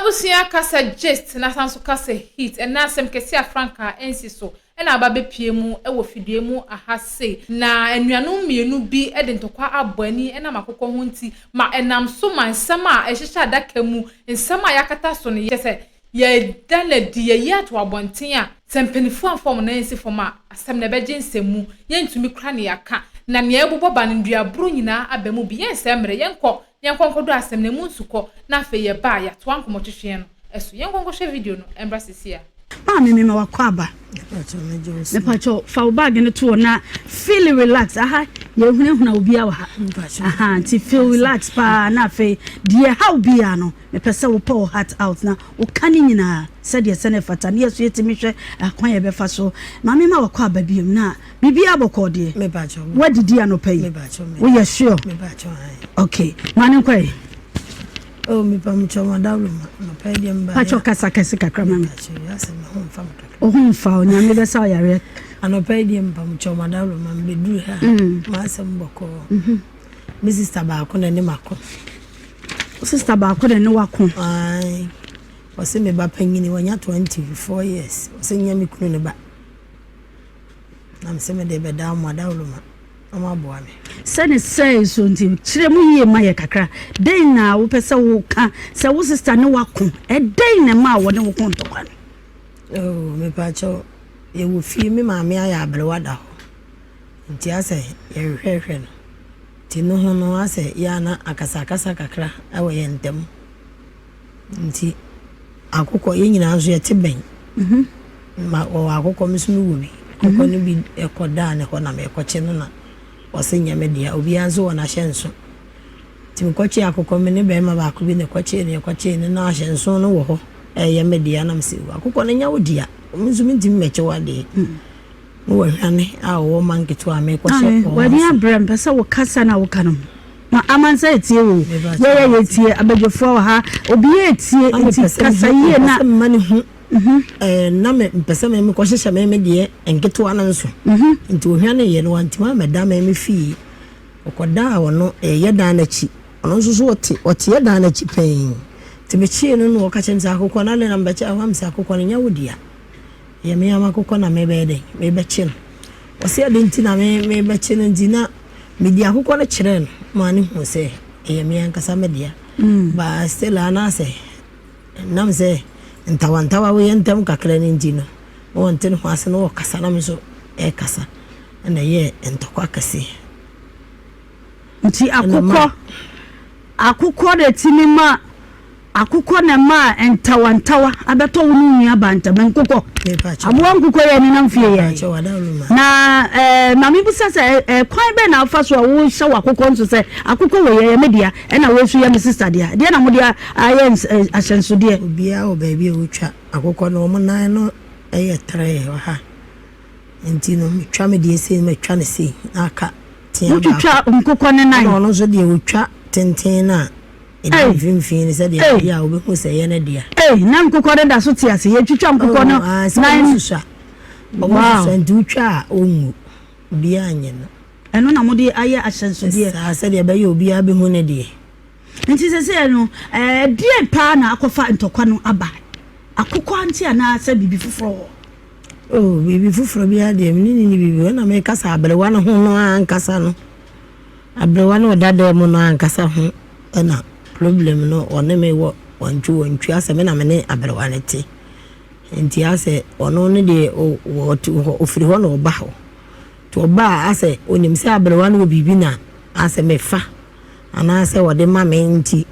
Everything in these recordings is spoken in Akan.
Abusua kasa gist na san so kasa heat ɛnɛ asɛm kɛse a frankaa ɛnsi so ɛna aba abɛpue mu wɔ fidua mu aha sei. Na anuanom mmienu bi de ntɔkwa abɔ ani ɛnam akokɔ ho nti ma ɛnam so ma nsɛm a ɛhyehyɛ adaka mu, nsɛm a yɛakata so no kyerɛ sɛ yɛda no adi, yɛyi ato abɔnten a, sɛ mpanimfoɔ amfa wɔn nan ansi fam a, asɛm no ɛbɛgye nsɛmmu, yɛntumi kora nea yɛaka, na nea ɛrebobɔ ba no nnuaboro nyinaa aba mu bi. Yɛnsɛe mmerɛ, yɛnkɔ na yɛnkɔ nkɔdɔ asɛm no, ɛmu nsukɔ, na afei yɛba a, yɛatoa nkɔmmɔtwetweɛ no so. Yɛnkɔ nkɔhwɛ video no mmra seesei ara. Maame me ma wakɔ aba. Mepakyɛw fa wo bag no to hɔ na feel relax. Aha yɛhunahuna obiara wɔ ha. Aha nti feel relax paa na afei deɛ ɛha wo biara no mepɛ sɛ wopɔ wo heart out na woka ne nyinaa sɛdeɛ sɛ na ɛfata ne yɛso yɛtumi hwɛ akwan yɛbɛfa so. Maame ma wakɔ aba biom na biribiara bɔkɔɔ deɛ. Woadidi anɔpa yi? Woyɛ sure? Okay. Ma ne nkɔ yi. Oh, me pa me kyɛw madawuro ma anɔpa yi deɛ meba. Pakyɛw kasa kɛse kakra ma me. Wo ho mfa wo, Nyame bɛsa wo yareɛ. Anɔpa yi deɛ mepa mo kyɛw madawuro ma mebɛduru ha. Mm. M'asɛm bɔkɔɔ. Mhm. Me sister baako na ne mako. Sister baako na ne wako. Ae. Ɔse me ba panyini wanya 24 years. Ɔse nyɛ me kunu ne ba. Na mese mede bɛda mo adaworo ma. na wɔaboa me. Sɛ ne sɛɛ so nti, kyerɛ mu yie ma yɛ kakra. Dɛn na wopɛ sɛ woka sɛ wo sista ne wo ako? Ɛdɛn na ɛmaa wɔne wo ko ntɔkwa no? Oh, mepaakyɛw, yɛwɔ fie, me maame ayɛ aberewa da hɔ. Nti asɛ yɛhwehwɛhwɛ no. Nti no ho no asɛ yɛ a na akasakasa kakra wɔ yɛn ntam. Nti akokɔ, yɛn nyinaa nso yɛte bɛn. Ma wɔwɔ akokɔ, me nso mewɔ bi. Akokɔ no bi kɔdaa ne hɔ na merekɔkye no na ɔse nyɛ me dea. Obiara nso wɔ n'ahyɛnso. Nti mekɔkyee akokɔ, me ne barima baako bi na ɛkɔkyee no, yɛkɔkyee no na ahyɛnso no wɔ hɔ ɛyɛ me dea na mese akokɔ no nyɛ wo dea, me nso mentumi mmɛkye w'adeɛ. Ne wahwane a ɔwɔ mma nketewa a merekɔhyɛ wɔn W'ani ase. abrɛ mpɛ sɛ wo kasa na woka no ma amansan etie wo yɛyɛ yɛtie abadwafoɔ wɔ ha obiara etie Na nti mepɛ sɛ kasa mehu yie mepɛ na sɛ mema no hu ɛɛ na me mpɛ sɛ me mekɔhyehyɛ me me deɛ nketewa no nso nti ohwaneeɛ no wantumi ammɛda me me fie ɔkɔdaa ɔno ɛyɛ dan no akyi ɔno nso so ɔte ɔte yɛ dan no akyi pɛn nti mekyee no na ɔka kyerɛ me sɛ akokɔ no adɛn na mebɛkyɛ ɛhɔ a mesɛ akokɔ no nyɛ wo dea Ɛyɛ me ara m'akokɔ na merebɛyɛ dɛn? Merebɛkye no. Ɔse adɛn nti na me merebɛkye no nti na mede akokɔ no kyerɛɛ no maa no huu sɛ ɛyɛ me ankasa me dea. Mm. But still a na sɛ nam sɛ ntawantawa woyɛ ntɛm kakra no nti no na wɔnte ne ho ase na wɔkasa na me nso ɛrekasa ɛna ɛyɛɛ ntɔkwa kɛseɛ. Nti akokɔ akokɔ na ɛtumi ma Akokɔ na ɛmaa ntawantawa abɛtɔ wo ne wo nua baa ntam. Nkokɔ. Aboa nkokɔ yɛ nenam fie yɛ. Na ɛɛ maame bisa sɛ ɛɛ kwan bɛn na afa so a wohyɛ wɔ akokɔ nso sɛ akokɔ wɔ yɛ yɛ me dea ɛna wei nso yɛ me sista dea. Deɛ na mode ayɛ ahyɛnsodeɛ. Obiara wɔ baabi a otwa akokɔ no wɔn nan no yɛ trɛɛ wɔ ha nti no metwa me deɛ sei na matwa no sei na aka tea baako. Wotwitwa nkokɔ ne nan. Ɛna ɔno nso deɛ otwa tenten no a. Ɛdi mfimfini no sɛdeɛ ɛbɛyɛ a wobɛhu sɛ ɛyɛ ne dea. Ei, na nkokɔ no da so te ase. Yɛtwitwa nkokɔ no oh, ah, sɛ wɔn susua. Wɔn susua nti wotwa a ɔnwu. Obiara nyɛ no. Ɛno na mode ayɛ ahyɛnsodeɛ. Saa sɛdeɛ ɛbɛyɛ obiara bɛhu ne deɛ. Nti sɛsɛ no, ɛdeɛn paa na akɔfa ntɔkwa no aba? Akokɔ nti anaasɛ biribi foforɔ wɔ? Oh, biribi foforɔ biara deɛ, mene ne ne biribi. Ɛna meka sɛ aberewa no ho no ankasa no. Aberewa no ɔda dan mu no ankasa ho na problem no ɔne me wɔ wantwi wantwi asɛ me na me ne aberewa no te nti asɛ ɔno no deɛ ɔte hɔ ɔfiri hɔ na ɔba hɔ nti ɔba a asɛ ɔnim sɛ aberewa no wɔ biribi na asɛ mefa anaasɛ ɔde ma me nti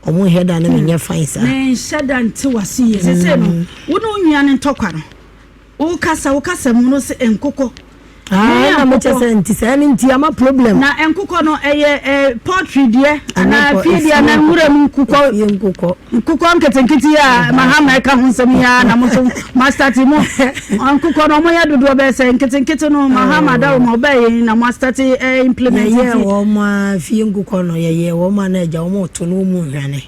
ɔmo nhwɛ da ne menyɛ fine saa. Menhyɛ da nte wase yie sese no wo ne wo nua no ntɔkwa no. Wo kasa wo kasa mu no se nkokɔ. Ah, na mo kyɛ sɛ nti saa ne nti ama problem. Na nkokɔ no ɛyɛ ɛ poultry deɛ anaa fie deɛ anaa nwura mu nkokɔ. Fie nkokɔ. Nkokɔ nketenkete yi a mahama ɛka ho nsɛm yi ara na mo nso ma start mo nkokɔ no wɔn yɛ dodoɔ bɛyɛ sɛ nketenkete no mahama dawuro ma ɔbɛɛ yɛn na mo start ɛ implement. Yɛyɛ wɔn a fie nkokɔ no yɛyɛ wɔn a na agya wɔn to no wɔn nhwane.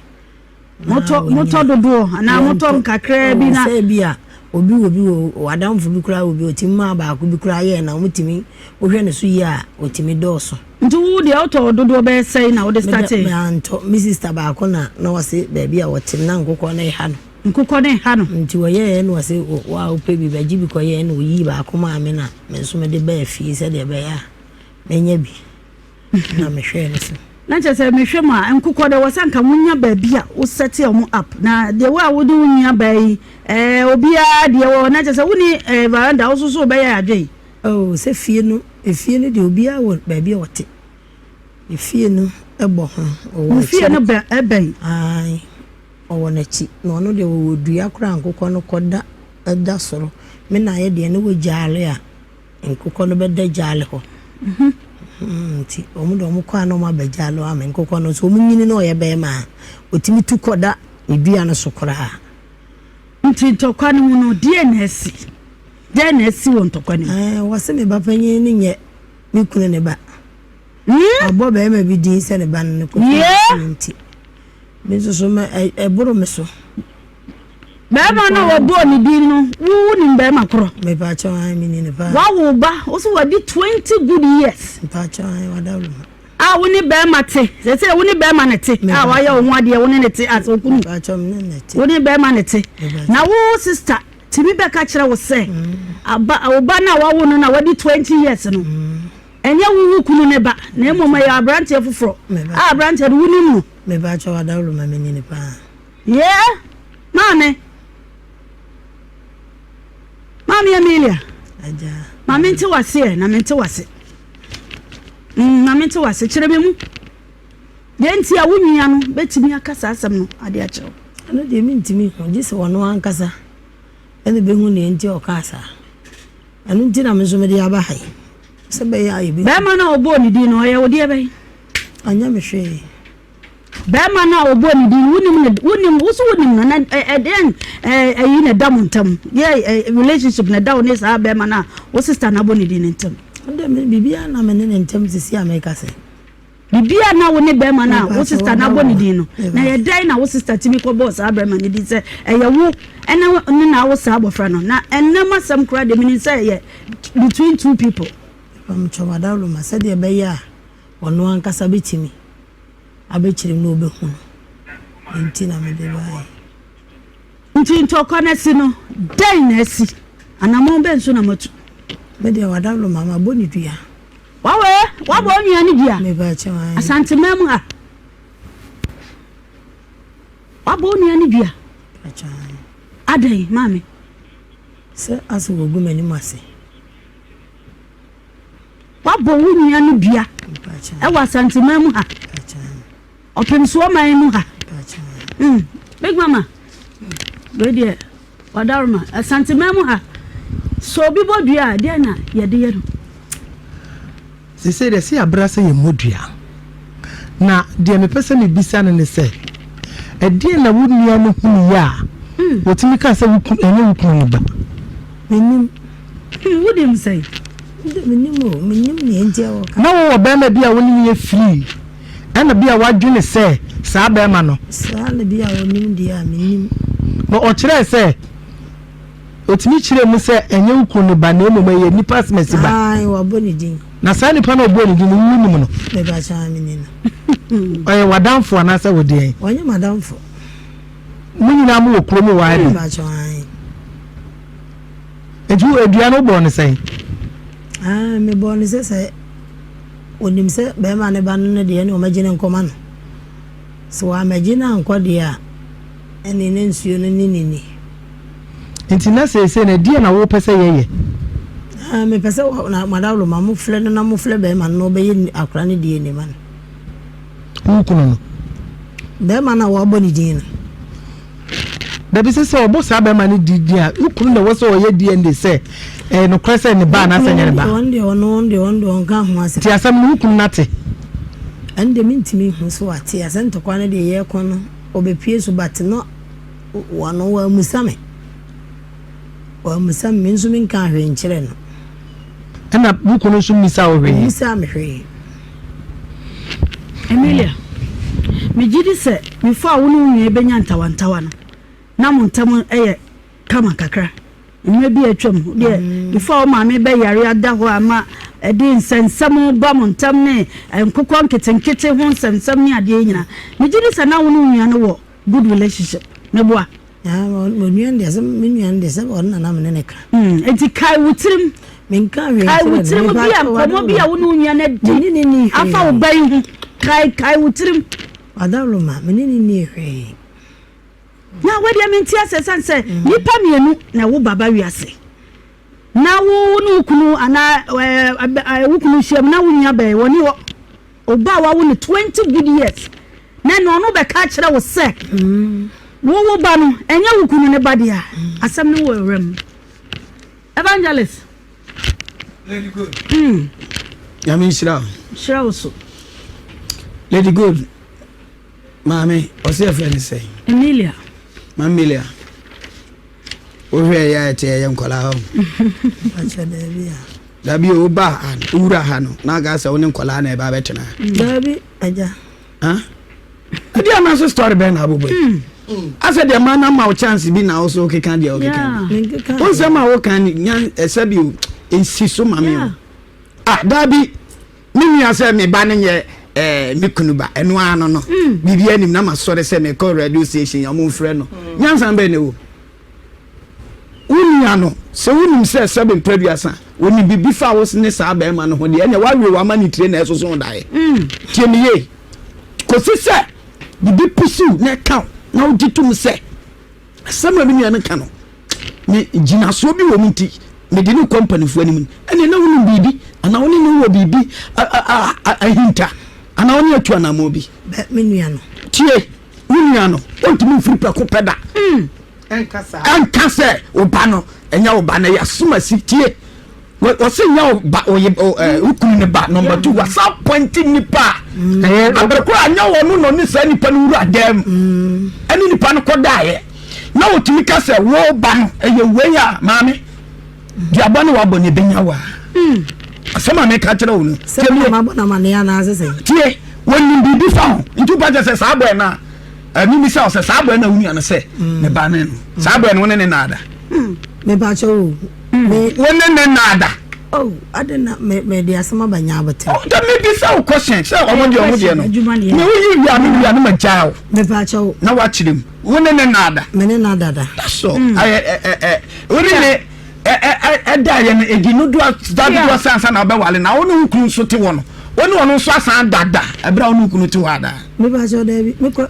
Motɔ motɔ dodoɔ anaa motɔ nkakraa bi na. Sɛ bi a obi wɔ bi wɔ w'adamfo bi koraa wɔ bi otumi maa baako bi koraa yɛɛ na wɔtumi wohwɛ ne so yie a otumi dɔɔso. Nti wo deɛ wotɔɔ dodoɔ bɛyɛ sɛn na wode startee? Me mantɔ, me sister baako na na ɔse baabi a ɔte no na nkokɔ no reha no. Nkokɔ no reha no? Nti ɔyɛeɛ na ɔse wo a wopɛ bi bɛgye bi kɔyɛɛ na ɔyii baako maa me na me nso mede baa fie sɛdeɛ ɛbɛyɛ a mɛnya bi na mehwɛɛ no so. Na kyerɛ sɛ mehwɛ mu a nkokɔ deɛ wɔ sɛ anka wonya baabi a wo set wɔn up na deɛ wo a wode wo nua baa yi ɛɛ obiara deɛ wɔ na kyerɛ sɛ wonni ɛɛ veranda wo nso so wobɛyɛ adwene. Oh, sɛ fie no, efie no deɛ obiara wɔ baabi a ɔte. Efie no bɔ ho, ɔwɔ Mo fie akyire. no bɛn ɛbɛn? Ae, ɔwɔ n'akyi. Na ɔno deɛ ɔwɔ dua koraa a nkokɔ no kɔda da soro. Me na yɛ deɛ ne wɔ gyaale a nkokɔ no bɛda gyaale hɔ. Mhm, nti wɔn deɛ wɔn kɔ a na wɔn aba gyaale hɔ ama nkokɔ no. Sɛ wɔn nyini na ɔyɛ bɛrima a, ɔtumi tu kɔda ne dua no so koraa. Nti ntɔkwa no mu no, deɛn na asi? Dɛn na asi wɔ ntɔkwa no mu? Ɛɛ, wɔse me ba panyin no nyɛ me kunu ne ba. Hmm? Wabɔ barima bi din sɛ ne ba no ne kɔfii Yeah. ne kunu nti. Me nso so ma ɛboro me so. Barima no a wɔbɔɔ ne din no, wo wonim barima korɔ? Mepaakyɛw ae, menim no paa. Wawo ba, wo so wadi 20 good years. Mepaakyɛw ae, wadaworo ma. A wo ne bɛrima te, sɛsɛ wo ne bɛrima na te, a wayɛ wo ho adeɛ, wo ne ne te as okunu. Wo ne bɛrima na te. Na wo sister tumi bɛka kyerɛ wo sɛ, aba wo ba no a wawo no na wadi 20 years no, ɛnyɛ wo wo kunu ne ba, na mmom ɛyɛ aberanteɛ foforɔ a aberanteɛ no wonim no. Mepakyɛw adaworo ma menni no paa. Yeah, maame. Maame Amelia. Agya. Maame nte wase ɛ, na mente wase. Mm, ma mente wase. Kyerɛ me mu. Deɛ nti a wo nua no bɛtumi aka saa asɛm no ade akyerɛ wo. Ɛno deɛ mentumi nhu, gye sɛ ɔno ankasa ɛna bɛhu deɛ nti a ɔkaa saa. Ɛno nti na me nso mede aba ha yi, sɛ bɛyɛ a yɛbɛhu. Bɛrima no a ɔbɔɔ ne din no, ɔyɛ wo deɛ bɛn? Ɔnyɛ me hwee. Barima no a wɔbɔɔ ne din no, wonim no, wonim, wo so wonim no, na ɛdeɛn ɛyi na ɛda mo ntam? Yɛ relationship na ɛda wo ne saa barima no a wo sister no abɔ ne din no ntam? Ɛnde me biribiara na me ne ne ntam sisi a meka sɛ. Biribiara na wo ne barima no a wo sister no abɔ ne din no, na ɛyɛ dɛn na wo sister tumi kɔbɔɔ saa barima no din sɛ ɛyɛ wo ɛne ne na awo saa abɔfra no? Na ɛnam asɛm koraa deɛ menim sɛ ɛyɛ between two people. Mepamokyɛw Adaworoma, sɛdeɛ ɛbɛyɛ a ɔno ankasa bɛtumi abɛkyerɛ mu na ɔbɛhu no nti na mede baeɛ. Nti ntɔkwa no asi no, dɛn na asi? Anammɔn bɛn so na moatu? Me deɛ wadaworo ma mabɔ ne dua. Wawe, wabɔ wo nua no dua? Mepa kyɛw ae. Asanteman mu ha. Wabɔ wo nua no dua? Mepa kyɛw ae. Adɛn, maame? Sɛ asɛ wɔgu m'anim ase. Woabɔ wo nua no dua wɔ Asanteman mu ha, Ɔpemsoɔ man mu ha. Mm. Big Mama, wei deɛ wadaroma Asanteman mu ha. Sɛ obi bɔ dua a, deɛ na yɛde yɛ no? Seesei deɛ sɛ yɛabra sɛ yɛmmɔ dua. Na deɛ mepɛ sɛ mebisa no ne sɛ, ɛdeɛn na wo nua no hunuiɛ a ɔtumi kaa sɛ wo kunu, ɛnyɛ wo kunu no ba? Mennim. Wonim sɛn? Mennim o, mennim nea enti a wɔka. Na wowɔ barima bi a wo ne no yɛ free, ɛna bi a woadwene sɛ saa barima no. Saa na bi a ɔnim deɛ a, mennim. Na ɔkyerɛɛ sɛ. Otumi kyerɛɛ mu sɛ ɛnyɛ wo kunu no ba na mmom ɛyɛ nipa asemasi ba. Aane, wabɔ ne din. Na saa nipa no a ɔbɔɔ ne din no, wo wonim no? Mepakyɛ, aane, menim no. Ɔyɛ w'adamfo anaasɛ wo deɛn? Ɔnyɛ m'adamfo. Mo nyinaa mowɔ kurom hɔ ara bi? Mepakyɛ, aane. Nti wo adua no wobɔɔ no sɛn? Aane, mebɔɔ no sɛ sɛ ɔnim sɛ bɛrima no ba no no deɛ ɛne ɔmɛgye no nkɔma no. Sɛ wammɛgye no ankɔ deɛ a, ɛnne na nsuo no ne no nni. Nti na seesei no, ɛdeɛn na wopɛ sɛ yɛyɛ? Ah, mepɛ sɛ na madaworo ma mofrɛ no na mofrɛ bɛrima no na ɔbɛyɛ akora no DNA ma no. Wo kunu no? Bɛrima no a wɔabɔ ne din no. Dabi sɛ sɛ ɔbɔ saa bɛrima no di din a, wo kunu na ɛwɔ sɛ ɔyɛ DNA sɛ ɛyɛ nokorɛ sɛ ne ba anaasɛ ɛnyɛ ne ba. Ɔno deɛ ɔno ɔno deɛ ɔno deɛ ɔnka ho asɛm. Nti asɛm no wo kunu no ate? Ɛno deɛ mentumi nhu so wate asɛ ntɔkwa no deɛ yɛreko no ɔbɛpue so but no ɔno wammisa me wammisa me me nso menkaa hwee nkyerɛ no. Ɛna wo kunu nso mmisa wo hwee? Ɔmmisaa me hwee. Emilia, megye di sɛ before a wo ne wo nua yi bɛnya ntawantawa no, na mo ntam yɛ kama kakra. Mmerɛ bi a atwam deɛ mm. before wo maame bɛyare ada hɔ a ma ɛde nsɛnsɛm ba mo ntam ne nkokɔ nketenkete ho nsɛnsɛm ne adeɛ nyinaa. Megye di sɛ na wo ne wo nua no wɔ good relationship. Meboa? Onua no deɛ sɛ me nua no deɛ sɛ ɔno na na me ne no ka. Nti kae wo tirim. Menka hwee Kae wo nkyerɛ no. tirim bi a nkɔmmɔ bi a wo ne wo nua no adi afa wo ba yi ho. Kae kae wo tirim. Ɔdawuroma, me ne no nni hwee. Na wo deɛ mente aseɛ sane sɛ nnipa mmienu na ɛwo ba ba wiase. Na wo ne wo kunu anaa ɛɛ wo kunu nhyiam na wo nua bɛn wɔne hɔ. Ɔba a wawo no 20 good years na ɛna ɔno bɛka akyerɛ wo sɛ wo wo ba no ɛnyɛ wo kunu ne ba deɛ a asɛm no wɔ awura mu. Evangelist. Lady Good. Mm. Nyame nhyira wo. Nhyira wo so. Lady Good. Maame, ɔsɛ yɛfrɛ ne sɛn? Emilia. Ma Emilia. Wohwɛ yɛ a ɛte yɛyɛ nkwadaa hɔ. Dabi o, woba ha no, wowura ha no, na aka sɛ wo ne nkwadaa na ɛba abɛtena. Dabi, agya. Ɛdi ama so story bɛn na abobɔ yi. Hmm. Asɛ deɛ ma na ma wo chance bi na wo so keka deɛ wokeka bi. Wo nsɛm a woka ni nya ɛsɛ bi o, nsi so ma me o. Ah, dabi. Me nua sɛ me ba no nyɛ eh, me kunu ba ɛno ara no no mm. biribi anim na masɔre sɛ mekɔ radio station ɔmo mfrɛ no mm. nyansa bɛn na ɛwɔ wo nua no sɛ wonim sɛ sɛbe mprɛduasa wɔnim biribi fa wo ne saa bɛrima no ho deɛ ɛnɛ woawe wama ne tire na ɛsoso daeɛ mm. tie me yie kɔsi sɛ biribi pusiw na ɛka na wogye tom sɛ Asɛm a me nua no ka no, me gyinasoɔ bi wɔ mu nti, mede no kɔ mpanimfoɔ anim. Ɛnneɛ na wonim biribi, anaa wo ne no wɔ biribi ahinta, anaa wo ne atu anammɔn bi. Bɛ me nua no. Tie, wo nua no, ɔntumi mfiri prɛko pɛ da. Mm. Ɛnka sɛ wo ba no, ɛnyɛ wo ba no, ɛyɛ asomasi. Tie. Wɔsi nyɛ wo ba oye ɛɛ wo kunu ne ba number two wasa apɔnti nipa a abirikoro a nyɛ wɔn no na ɔne saa nipa no wura dan mu ɛne nipa no kɔ daeɛ na otumi ka sɛ wo ba no ɛyɛ wei a maame duabɔ ne wabɔ ne ebenya wa asɛm a meka kyerɛ wo no tie wɔnim biribi fa ho nti wopa kyɛ sɛ saa bɔɛ no a ɛno mi sɛ ɔsɛ saa bɔɛ no a wo nua no sɛ ne ba ne no saa bɔɛ no wo ne ne naada mepa kyɛ wo Wo ne ne nna ada. Oh, ade na me me de asɛm aba nya abotire. Oh, da me bisa wo question sɛ ɔmo deɛ ɔmo deɛ no. Me wo yi wia me wia no ma gyaa wo. Me pa kyɛw. Na wakyerɛ mu. Wo ne ne nna ada. Me ne nna dada. That's all. Mm. Ayɛ ɛ ɛ ɛ wo ne ne ɛ ɛ ɛda yɛ no edi no do da dodoɔ sɛ ansa na ɔbɛwale na wo ne wo kunu nso te hɔ no. Wo ne ɔno nso asan dada ɛberɛ a wo ne wo kunu te hɔ ada. Me pa kyɛw daabi me kɔ.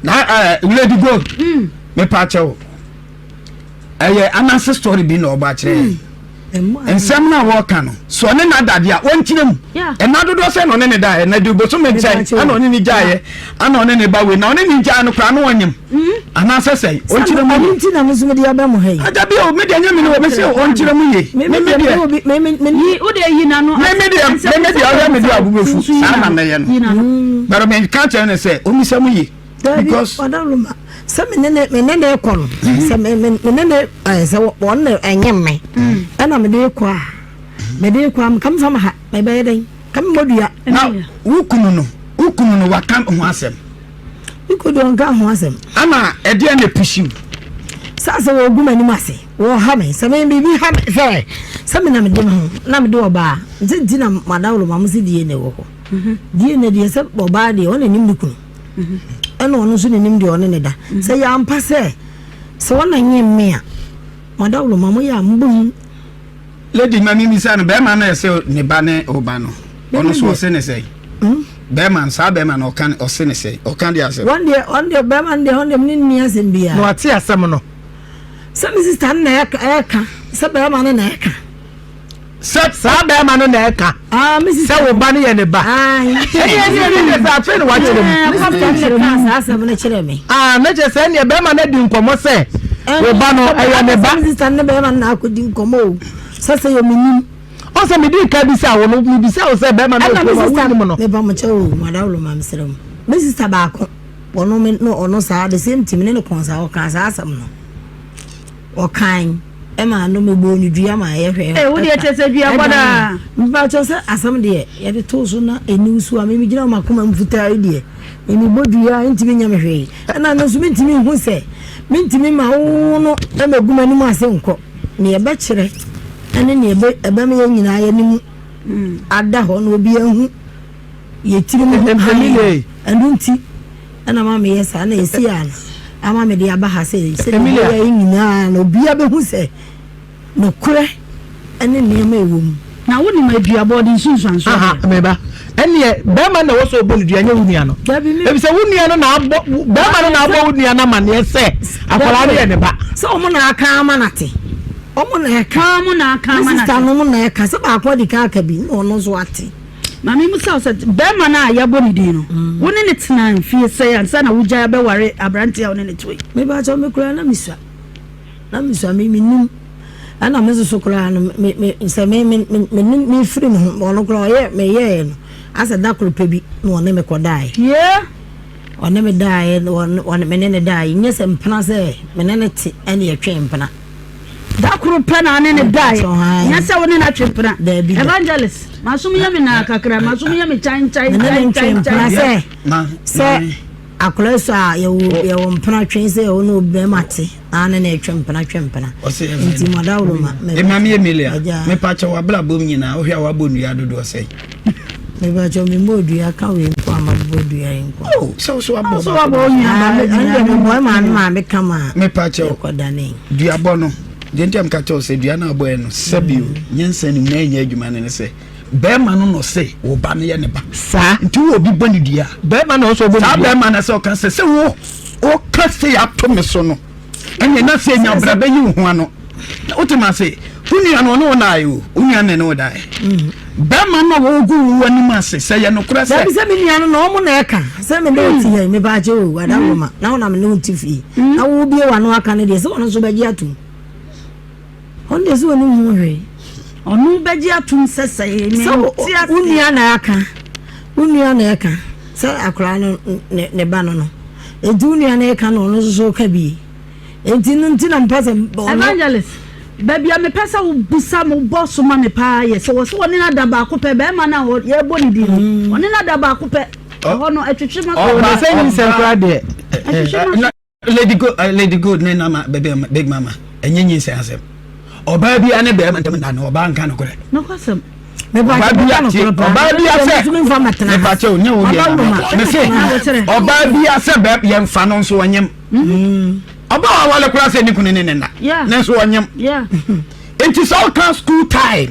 Na ɛ Lady Gold. Mm. Me pa kyɛw. ɛyɛ ananse story bi na ɔbɔ akyerɛ yɛn hmm. nsɛm no a wɔka no sɛ ɔne no adade a wɔnkyerɛ mu ɛna dodoɔ sɛ na ɔne ne daeɛ na de bosome nkyɛn ɛna ɔne ne gyaeɛ ɛna ɔne ne ba wei na ɔne ne gyaeɛ no koraa no ɔnyem hmm. anaasɛ sɛ ɔnkyerɛ mu yie nti na me nso mede aba mu ha yi ada bi o me deɛ nyɛ me ne wɔ me sɛ ɔnkyerɛ mu yie me me deɛ me me deɛ me me deɛ ɔyɛ me deɛ abobɛfu saa na mɛyɛ no hmm. bɛrɛ me ka kyerɛ ne sɛ ɔmmisa mu yie Dabi, ɔdawuruma sɛ me ne ne me ne ne kɔ no mhm. sɛ me me me ne ne ɛɛ sɛ wɔn na ɛnyɛ mme mm. ɛna me de kɔ a me de kɔ a ka me fa ma ha me bɛyɛ dɛn ka me mɔ dua. Na wo kunu no wo kunu no waka ho asɛm. Me kunu deɛ ɔnka ho asɛm. Ama ɛdeɛ na epusiw. Sɛ asɛ wɔgu m'anim ase wɔha me sɛ me biribi ha me sɛ sɛ me na me de me ho na me de ɔbaa nti nti na madawuruma mo si die na ɛwɔ hɔ mhm. die na deɛ sɛ ɔbaa deɛ ɔna nim ne kunu. ɛna ɔno nso n'anim deɛ ɔne ne da sɛ yɛ ampa sɛ sɛ ɔna nye mme a madaworo ma moyɛ a mobɛhu. Lady ma mimisa no bɛrima no ɛsɛ ne ba ne ɔba no ɔno so ɔse ne sɛ hmm? bɛrima no saa bɛrima no ɔka ɔse ne sɛ ɔka deɛ asɛm. Wɔn deɛ ɔn deɛ bɛrima no deɛ ɔn deɛ mene nni asɛm biara. Na wate asɛm no. Sɛ me sista no na ɛka sɛ bɛrima no na ɛka. Sɛ saa bɛrima no na ɛka ah, sɛ wo ba no yɛ ne ba. Ɛne ɛne ɛne deɛ sɛ afei na wakyerɛ mu. Saa asɛm no kyerɛ me. Ah, ne kyerɛ sɛ ɛneɛ bɛrima no adi nkɔmmɔ sɛ wo ba no ɛyɛ ne ba. Me sista ne bɛrima no na akɔdi nkɔmmɔ o. Sɛ sɛ yɛ menim. Ɔsɛ medi nka bisa wo no mebisa wo sɛ bɛrima no ɔkuo ma wonim no. Meba mo kyɛ o, madawolo ma mesrɛ mo. Me sista baako, ɔno me no ɔno saa the same team ne ne kɔn saa ɔkaa saa asɛm no. Ɔkan. Ɛma no mebɔɔ no dua ma yɛhwɛ. Ee, wo deɛ kyerɛ sɛ dua bɔ daa. Mepakyɛw sɛ asɛm deɛ yɛde too so na ɛni so a me megyina wɔ m'akoma mu fitaa yi deɛ me mebɔ dua a ɛntumi nyɛ me hwee. Ɛna no nso mentumi nhu sɛ mentumi ma wo no ɛmɛgu m'anim ase nkɔ. Neɛ ɛbɛkyerɛ. Ɛne nea ɛbɛ ɛbɛma yɛn nyinaa yɛn anim ada hɔ na obi ahu yɛ tirim ho hann. Ɛno nti ɛna ma meyɛ saa na ɛsi a no ama mede aba ha sɛ sɛdeɛ ɛbɛyɛ yɛn nyinaa na obiara bɛhu sɛ nokorɛ ne nneɛma a ɛwɔ mu. Na wonim aduabɔ de nsunsuansoɔ Aha, deɛ. me ba. Ɛnneɛ, bɛrima na ɛwɔ sɛ ɔbɔ no dua, nyɛ wo nua no. Dabi, me. Efisɛ wo nua no na abɔ, bɛrima no na abɔ wo nua no amaneɛ sɛ akwadaa no yɛ ne ba. Sɛ wɔn na aka ama no ate. Wɔn na ɛka. Wɔn na aka Me ama no sista ate. nom na ɛka. Sɛ baako adi kan aka bi, na ɔno nso ate. Maame mmusa wo sɛ, bɛrima no a yɛabɔ ne din no, wo ne no tenaa mfie sɛn ansa na wogyae abɛware aberanteɛ a wo ne no te yi? Mepakyɛw, me koraa na misua. Na mesua me menim ɛna me nso so koraa no me me sɛ me me me me ne me firi ne ho ɔno koraa ɔyɛ meyɛɛ no asɛ da koro pɛ bi na ɔne me kɔdaeɛ. Yeah. Ɔne me daeɛ ɔne ɔne me ne ne daeɛ nyɛ sɛ mpena sɛ me ne ne te ɛne yɛtwe mpena. Da koro pɛ na ɔne ne daeɛ nyɛ sɛ wo ne no atwe mpena. Daabi da. Evangelist masom yɛ me naa kakra masom yɛ me kyan kyan Me ne ne kyan kyan ntwe mpena kyan. sɛ Ma sɛ. Akwadaa su a yɛwɔ yɛwɔ mpena twe sɛ ɔne obɛrima te na ne na ɛtwe mpena twe mpena nti mo adaworo ma me Maame Emilia mepa kyɛ w'abrabɔ mu nyinaa wohwɛ a wabɔ nnua dodoɔ sɛn? Mepa kyɛ me mmɔ dua ka wei nko a mabɔ dua yi nko. Oh sɛ wo so wabɔ so wabɔ onua ba me dua me bɔ maame maame kama. Mepa kyɛ ɛkɔdane. Duabɔ no deɛ nti a meka kyɛ wo sɛ dua no abɔ yɛ no sɛbio nyansa nim na ɛnyɛ adwuma no ne sɛ Bɛɛma no na ɔse wo ba no yɛ ne ba. Saa. Nti wo obi bɔ ne dua. Bɛɛma na ɔsɛ ɔbɔ ne dua. Saa bɛɛma na sɛ ɔka sɛ sɛ wo woka sei ato me so no ɛneɛ na sɛ nya bra bɛyi wo ho ano. Wote ma se wo nua no ɔne wo naayɛ o wo nua na ɛne wo daeɛ. Bɛɛma no a wɔgu wo anim ase sɛ yɛ nokorɛ sɛ. Dabi sɛ me nua no na ɔmo na ɛka sɛ me ne wo te yɛ me baakyɛ o adawoma na wo na me ne wo te fie na wo bie w'ano aka no deɛ sɛ ɔno nso bɛgye atom. Ɔno deɛ sɛ ɔnim ho hwee. Ɔno bɛgye atom sɛ sɛ me nte aseɛ. Wo nua na aka, wo nua na ɛka sɛ akwadaa no ne ne ba no no. Enti wo nua na ɛka na ɔno nso so ka bi. Enti no nti na mepɛ sɛ ɔno. Evangelist, baabi a mepɛ sɛ wobisa mo bɔ so ma me paa yɛ sɛ wɔsɛ wɔne no ada baako pɛ, bɛrima no a yɛrebɔ ne din no, ɔne no ada baako pɛ. Ɛhɔ no ɛtwetwe ma so. Ɔba sɛ nyinsɛn koraa deɛ. Ɛtwetwe ma so. Lady Gold, eh, Lady Gold ne nama baby big mama ɛnyɛ nyinsɛn asɛm. Ɔbaa bi ne bɛrima ntam da no ɔbaa nka nokorɛ. Nokwasɛm. Ɔbaa bi ate ɔbaa bi asɛ mepa kyɛw nyɛ wo deɛ na mese ɔbaa bi asɛ bɛ yɛmfa no nso ɔnyem. Mm. Ɔbaa wawale koraa sɛ ne kunu ne ne nna ne nso ɔnyem. Nti sɛ ɔka school time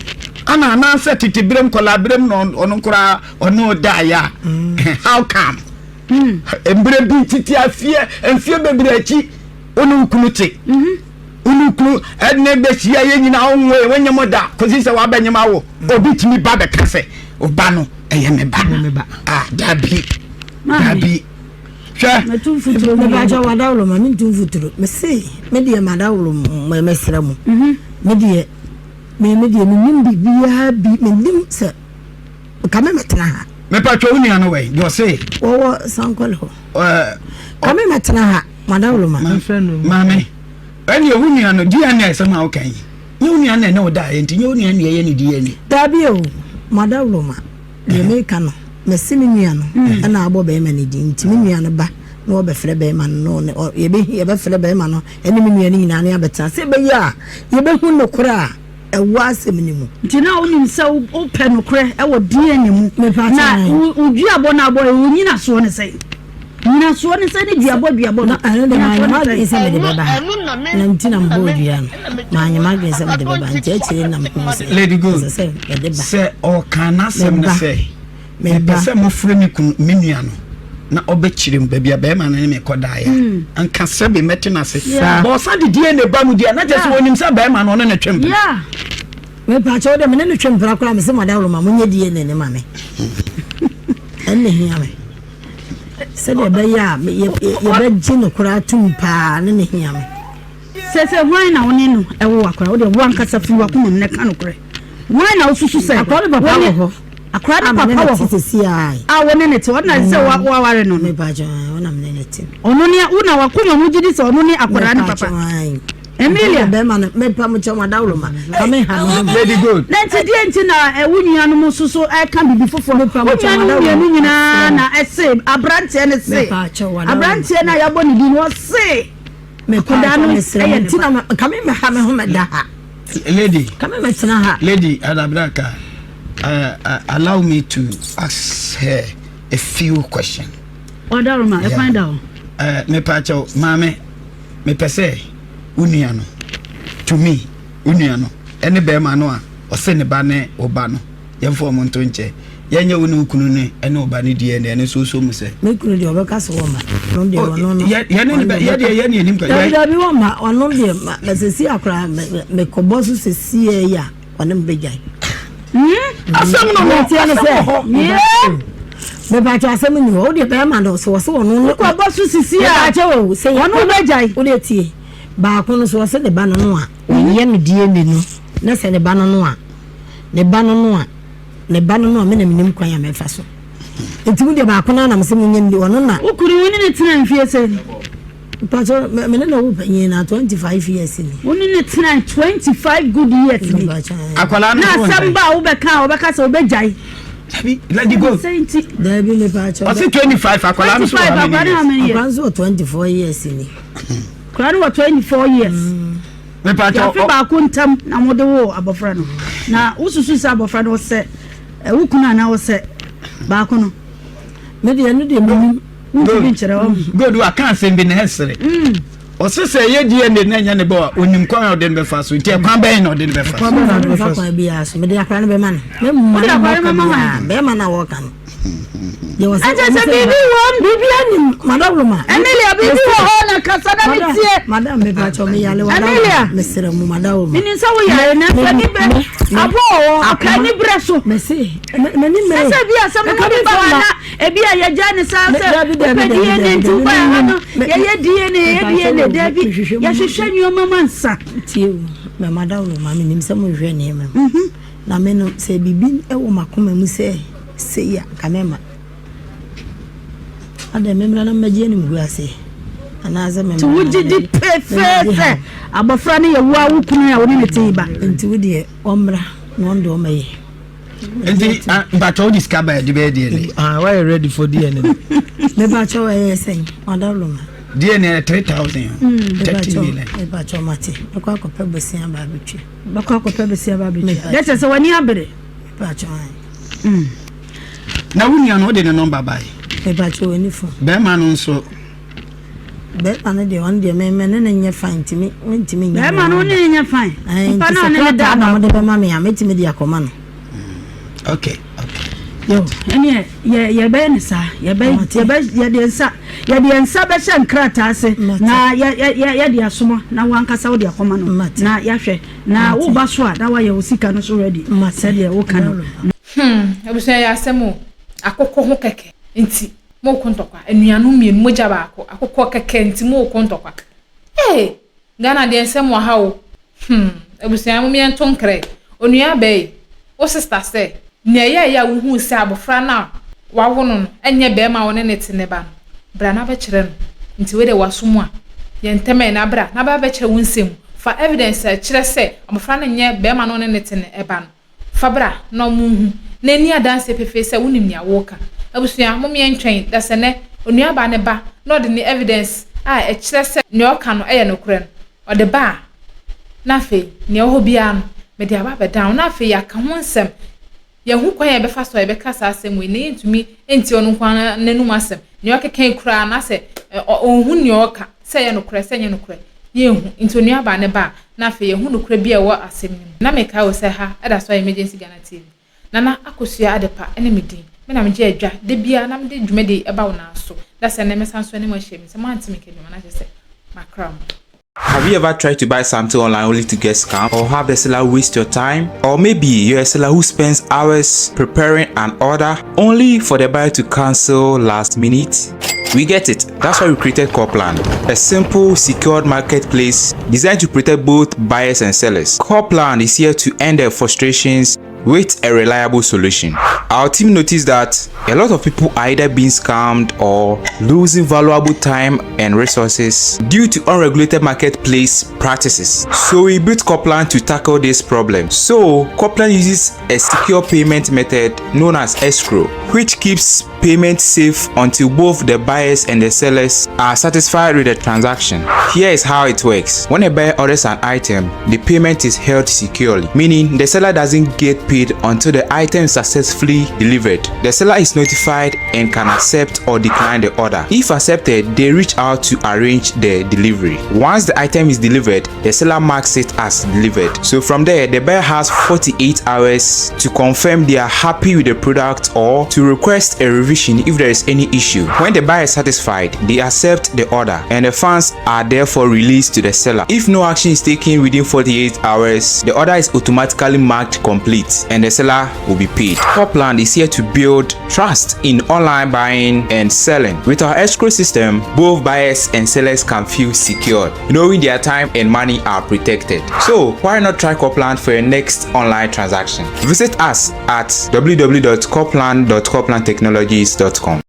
ana anaasɛ tete berem kɔla berem na ɔno koraa ɔne ɔdaeɛ a mm. how come? Mmerɛ bi tete afeɛ mfeɛ bebree akyi wo ne wo kunu te wo ne wo kunu ɛne bɛhyia yɛ nyinaa wo nwoe wonyɛ mo da kɔsi sɛ woabɛnyem awo obi tumi ba bɛka sɛ ɔba no ɛyɛ me ba ah dabi dabi hwɛ mepakyɛ wadawolo ma mentu mfuturo mese me deɛ madawolo mesrɛ mo me deɛ me deɛ menim biribiaa bi menim sɛ Nka me mɛtena ha. Mepatwa wo nua no wɛn deɛ ɔse. Wɔwɔ sankɔle hɔ. Ɛɛ. Ka me mɛtena ha madawoloma. Maame ɛnneɛ wo nua no DNA asɛm a woka yi nyɛ wo nua na ɛne wo daeɛ nti nyɛ wo nua na ɛyɛ ne DNA. Daabi o madawoloma deɛ meka no mɛse me nua no ɛna abɔ bɛrima no din nti me nua no ba na wɔbɛfrɛ bɛrima no na yɛbɛfrɛ bɛrima no ɛne me nua no nyinaa ne abɛtena sɛ ɛbɛyɛ a yɛbɛhu nokorɛ a ɛwɔ asɛm no mu. Nti na wonim sɛ wopɛ nokorɛ wɔ DNA mu. Na wo duabɔ no abɔ wo nyinasoɔ ne sɛn? Nyinasoɔ ne sɛn ne duabɔ duabɔ no? Ɛno de maanyɛ m'adwene sɛ mede bɛba ha. Na nti na mebɔɔ dua no. Maanyɛ m'adwene sɛ mede bɛba nti akyire na mehuu sɛ Lady Gold, ɛsɛ sɛ mede ba. Sɛ ɔka n'asɛm no sɛ Mepɛ sɛ mofrɛ me kunu, me nua no, na ɔbɛkyerɛ mu baabi a bɛrima no ne me kɔdaeɛ a, hmm. anka sɛbe mɛte no ase. Bɔ ɔsa de DNA ba mu deɛ, na kyerɛ sɛ wɔnim sɛ bɛrima no ɔne ne twe mpena. Mepa kyɛw dɛ mene ne twe mpena koraa mese madaworo ma monyɛ DNA ne ma me. Ɛnna hia me. Sɛdeɛ ɛbɛyɛ a yɛbɛgye no koraa tom paa ne ne hia me. Seesei hwan na wo ne no wɔ akora? Wo deɛ wo ankasa firi w'akoma mu na ka nokorɛ. Hwan na wosusu sɛ akora ne papa wɔ hɔ? Akora ne papa wɔ hɔ a wo ne ne te. Ɔno na sɛ waware no no. Ɔno ne wo na w'akoma mu gye di sɛ ɔno ne akora ne papa. Emilia. Bɛrima no mepa mo kyɛw adaworo ma ka me ha no. Lady Gold. Na nti deɛ nti na wo nuanom nso so ɛka biribi foforɔ. Wo nuanom mmienu nyinaa na ɛse aberanteɛ no se aberanteɛ no a yɛabɔ ne din no ɔse. Akwadaa no yɛ ne ba. Nti na nka me mɛha me ho mɛda ha. Lady. Ka me mɛtena ha. Lady Adabraka, uh, uh, allow me to ask her a few questions. Ɔdaroma, ɛkwan da hɔ. Uh, mepa kyɛw, maame, mepɛ sɛ wo nua no, to me, wo nua no, ɛne bɛrima no a ɔsɛ ne ba ne wo ba no, yɛmfa wɔn nto nkyɛn. Yɛnyɛ wo ne wo kunu ne ɛne wo ba no DNA ɛno nso wosɔ mu sɛ. Me kunu deɛ ɔbɛka sɛ wɔma ɔno deɛ oh, ɔno no. Yɛne ne bɛ yɛ deɛ yɛne anim ka. Dabi dabi wɔma ɔno deɛ ma sɛsi akora mekɔbɔ so sɛsi yɛ yi a ɔne me bɛgyae. Hmm? Asɛm no no asɛm wɔ hɔ. Mepatwa asɛm ni hɔ wo deɛ bɛrima no sɛ wɔsɛ ɔno no. Wokɔbɔ so sisi a mepatwa wɔ sɛ ɔno bɛgyae. Wo deɛ tie baako no so wɔsɛ ne ba no no a ɔyɛ no DNA no na sɛ ne ba no no a ne ba no no a Ne ba no no a me na menim kwan a mɛfa so. Nti mo deɛ baako no ara na mese monyɛ nni ɔno na. Wo kunu wo ne no tenaa mfie sɛn? Mpakyɛ me ne no wo panyin na 25 years ni. Wo ne no tenaa 25 good years ni. Akwadaa no Na asɛm ba a wobɛka a wɔbɛka sɛ wobɛgyae. Dabi lady go. Sɛ nti. Dabi mepakyɛ. Ɔse 25 akwadaa no so wɔ how many years? Akwadaa no so wɔ 24 years ni. Akwadaa no wɔ 24 years. Mm. Afe baako ntam na mode woo abɔfra no. Na wosusu sɛ abɔfra no ɔsɛ wo kunu anaa ɔsɛ baako no? Me deɛ ɛno deɛ menim. Wontumi nkyerɛ wɔ. Good waka asɛm bi na ɛsere. Mm. Ɔse sɛ ɛyɛ DNA na ɛnyɛ ne bɔ a onim kwan a ɔde no bɛfa so nti ɛkwan bɛn na ɔde no bɛfa so. Kwan bɛn na ɔde bɛfa kwan biara so mede akora no bɛma no. Mɛmma no mmɔ ka biara bɛrima no a wɔka no. Ɛkyɛ sɛ biribi wɔ mu. Biribi anim madawuruma. Emilia biribi wɔ hɔ na kasa na mi tie. Madam mi pa kyɛw mi yale wa Emilia mesrɛ mu madawuruma. Mi nim sɛ wo yare na nso ani bɛ abɔ wɔ ɔka ani brɛ so. Mɛsi mɛni mmerɛ. Ɛsɛ bi asɛm no de ba wa na ebi a yɛgya ne saa sɛ wopɛ DNA nti wo ba ha no yɛyɛ DNA yɛyɛ DNA dabi yɛhwehwɛ nneɛma ma nsa. Tie o mɛ madawuruma mi nim sɛ mo hwehwɛ nneɛma mu. Na me no, sɛ biribi wɔ m'akoma mu sɛ sei a, anka mɛma. Adɛn, memmra na mmɛgye animguaseɛ? Anaasɛ memmra Nti wogye di pefee sɛ abɔfra no yɛ wo ara wo kunu a wo ne no te yi ba? Nti wo deɛ, ɔmmra na ɔno deɛ ɔmmɛyɛ. Nti mpakyɛ wode sika ba yɛde bɛyɛ DNA? Ah, wayɛ ready for DNA no. Mepakyɛ ɛyɛ sɛn? Wadawloma. DNA yɛ 3000 30 million. Mepakyɛ mate. Mɛkɔ akɔpɛ bosea ba abɛtwa. Bɛkɔ akɔpɛ besia ba abɛtua. Dɛ kyerɛ sɛ w'ani abere. Mepakyɛ ae. Mm. Na wo nua no wode ne nɔmba bae? Mepakyɛ w'ani fo. Bɛrima no nso. Bɛrima no deɛ ɔno deɛ me me ne no nyɛ fine nti me mentumi nyɛ. Bɛrima no ne no nyɛ fine. Ɛɛ nti sɛ krataa na mode bɛma me a mɛtumi de akɔma no. Mm. Okay okay. Yo, ɛneɛ yɛ yɛbɛyɛ ne saa yɛbɛ yɛbɛ yɛde nsa yɛde yɛn nsa bɛhyɛ nkrataa ase na yɛ yɛ yɛde asoma na wankasa wode akɔma no na yɛahwɛ na woba so a na wayɛ wo sika no so ready sɛdeɛ woka no. Hmm, abusua yɛ asɛm o. Akokɔ ho kɛkɛ nti moko ntɔkwa. Anuanom mmienu mogya baako, akokɔ kɛkɛ nti moko ntɔkwa. Ee! Ghana deɛ nsɛm wɔ ha o. Hmm abusua mom yɛnto nkrɛ. Onua bɛi, wo sister sɛ, nea ɛyɛeɛ a wohuu sɛ abɔfra no a wawo no no nyɛ barima a wo ne no te ne ba no, bra na bɛkyerɛ no. Nti wei deɛ w'aso mu a, yɛ ntɛm ɛ na bra na bɛ bɛkyerɛ wo nsɛm mu. Fa evidence a ɛkyerɛ sɛ abɔfra no nyɛ barima no a wo ne no te no ba no. Fa bra na wɔnhu, na ɛnni adanseɛ pefee sɛ wonim nea woreka. Abusua, mom yɛntwɛn da sɛ nnɛ onuabaa no ba na ɔde ne evidence a ɛkyerɛ sɛ nea ɔka no yɛ nokorɛ no, ɔde ba a, na afei nea ɛwɔ hɔ biara no, mede aba abɛdan wo, na afei yɛaka ho nsɛm, yɛahu kwan a yɛbɛfa so a yɛbɛka saa asɛm wei, na yɛntumi ntie ɔno nko ara n'anom asɛm, nea ɔkeka yi koraa no asɛ ɔnhu nea ɔreka, sɛ ɛyɛ nokorɛ, sɛ ɛnyɛ nokorɛ, yɛnhu. Nti onuabaa no ba a, na afei yɛahu nokorɛ bi a ɛwɔ asɛm no mu. Na mekae wo sɛ ha da so ayɛ Emergency Ghana TV. Nana Akosua Adepa ne me din. Me na megye adwa da biara na mede dwumadie yi ba wo nan so. Da sɛ nnɛ mɛsan so ne mo ahyia mu. Sɛ moante me nka bio a, na kyerɛ sɛ makra mo. Have you ever tried to buy something online only to get scammed or have the seller waste your time? Or maybe you're a seller who spends hours preparing an order only for the buyer to cancel last minute? We get it. That's why we created Corplan, a simple, secured marketplace designed to protect both buyers and sellers. Corplan is here to end their frustrations with a reliable solution. Our team noticed that a lot of people are either being scammed or losing valuable time and resources due to unregulated marketplace practices. So we built Coplan to tackle this problem. So Coplan uses a secure payment method known as escrow, which keeps payment safe until both the buyers and the sellers are satisfied with the transaction. Here is how it works. When a buyer orders an item, the payment is held securely, meaning the seller doesn't get paid until the item is successfully delivered. The seller is notified and can accept or decline the order. If accepted, they reach out to arrange the delivery. Once the item is delivered, the seller marks it as delivered. So from there, the buyer has 48 hours to confirm they are happy with the product or to request a revision if there is any issue. When the buyer is satisfied, they accept the order and the funds are therefore released to the seller. If no action is taken within 48 hours, the order is automatically marked complete and the seller will be paid. Copland is here to build trust in online buying and selling. With our escrow system, both buyers and sellers can feel secured, knowing their time and money are protected. So why not try Copland for your next online transaction? Visit us at www.copland.coplandtechnologies.com.